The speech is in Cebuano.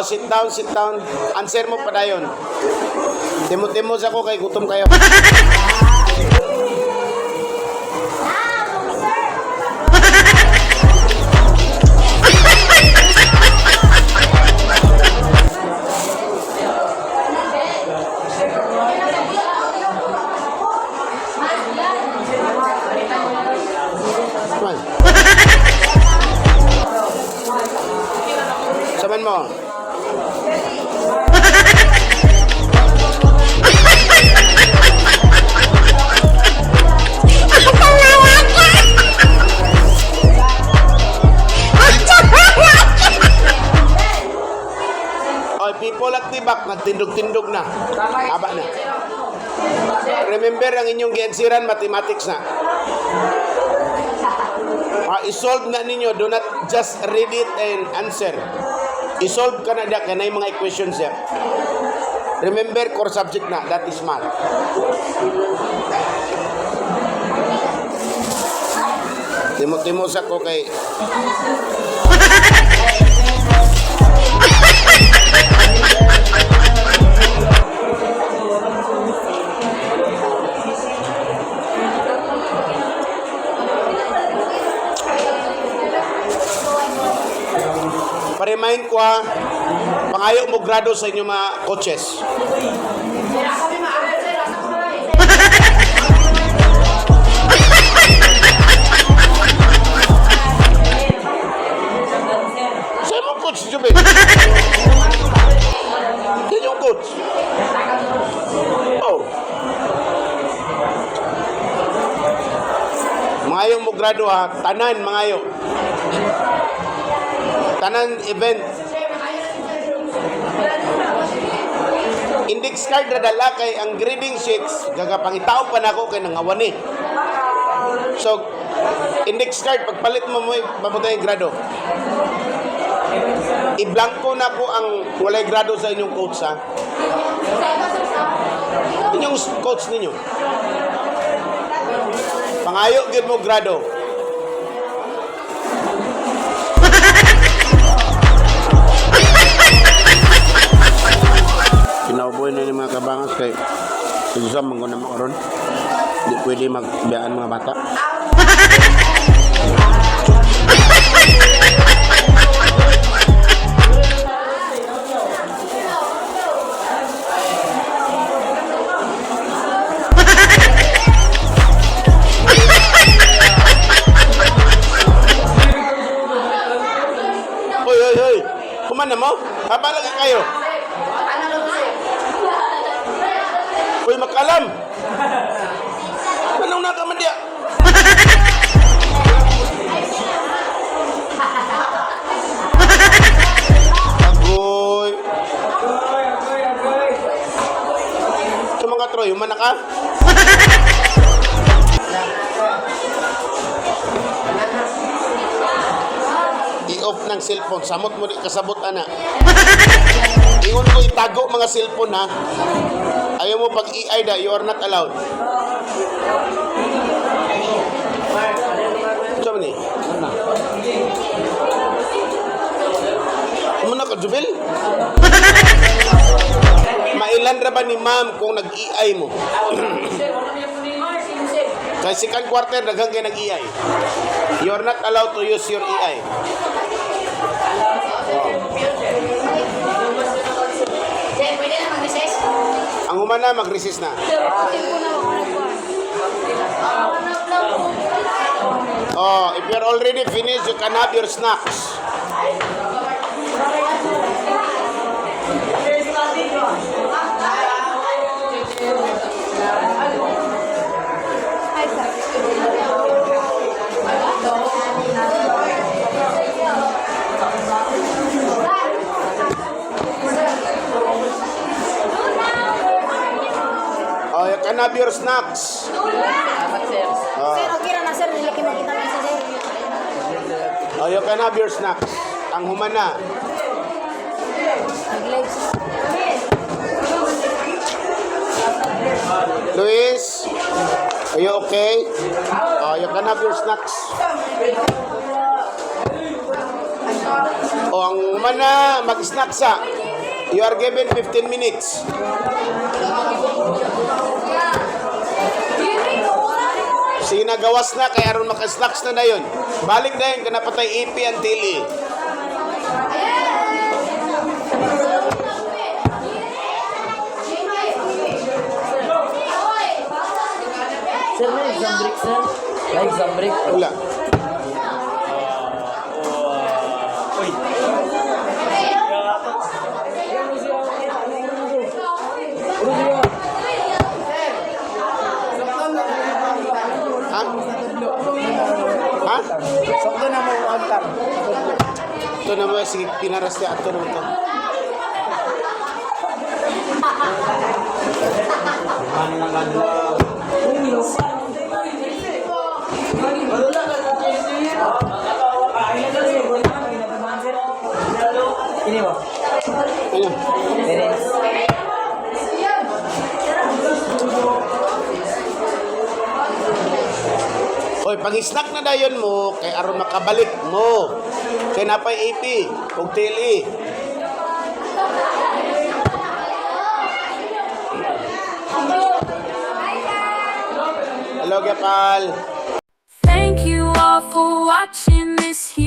Oh, sit down, sit down. Answer mo padayon. Timo-timo sa ko kay gutom kayo. Saman. Saman mo. Oy, people at the back, nagtindog-tindog na. Haba na. Remember ang inyong giansiran, mathematics na. Ah, isolve na ninyo. Do not just read it and answer. Isolve ka na da, kanay mga equations ya. Remember, core subject na. That is math. Timo-timo sa ko kay. Pa-remind ko ha, pangayo mo grado sa inyong mga coaches. Sa mo coach, Jubel? Yan yung coach. Oh. Mangayo mo grado ha, tanan mangayo. Tanan event. Index card ra dala kay ang grading sheets gagapangitao pa nako kay nangawan ni. So index card pagpalit mo mo mabutay ang grado. I-blanco na ko ang walay grado sa inyong coach ha. Inyong coach ninyo. Pangayo gyud mo grado. Kinauboy na ni mga kabangas kay exam man guna mo karon. Di pwede magbiyaan mga bata. Hoy, hoy, hoy. Kumana mo? Haba lagi kayo. Uy, makalam. Anong nakaman diya? Agoy. Sa mga Troy, humana ka? I-off ng cellphone. Samot mo di kasabot, ana. Ingon ko itago mga cellphone ha. Ayaw mo pag EI da, you are not allowed. Sa ni? Muna ka, Jubil? Mailan ra ba ni ma'am kung nag-EI mo? Kay second quarter, daghang kay nag-EI. You are not allowed to use your EI. Sir, pwede na mag-recess? Ang humana, mag-resist na. Oh, if you're already finished, you can have your snacks. Oh, you can have your snacks. Sir, okay ra na sir, dili kay makita na sir. Oh, you can have your snacks. Ang humana. Nag-live sir. Luis, are you okay? Oh, you can have your snacks. O ang mana mag-snack sa. You are given 15 minutes. Sige na, gawas na kay aron maka-snacks na dayon. Balik dayon kana patay AP ang tili. Sir, may exam break, sir. May exam break. Wala. Uy. Ha? Ha? Sakto na mo ang tam. Ito naman, sige, pinaras niya. Ito naman to. Ini ba? Ano? Parents. Oy, pag-snack na dayon mo, kay aron makabalik mo. Kay napay AP, ug TLE. Hello, Gepal. Thank you all for watching this.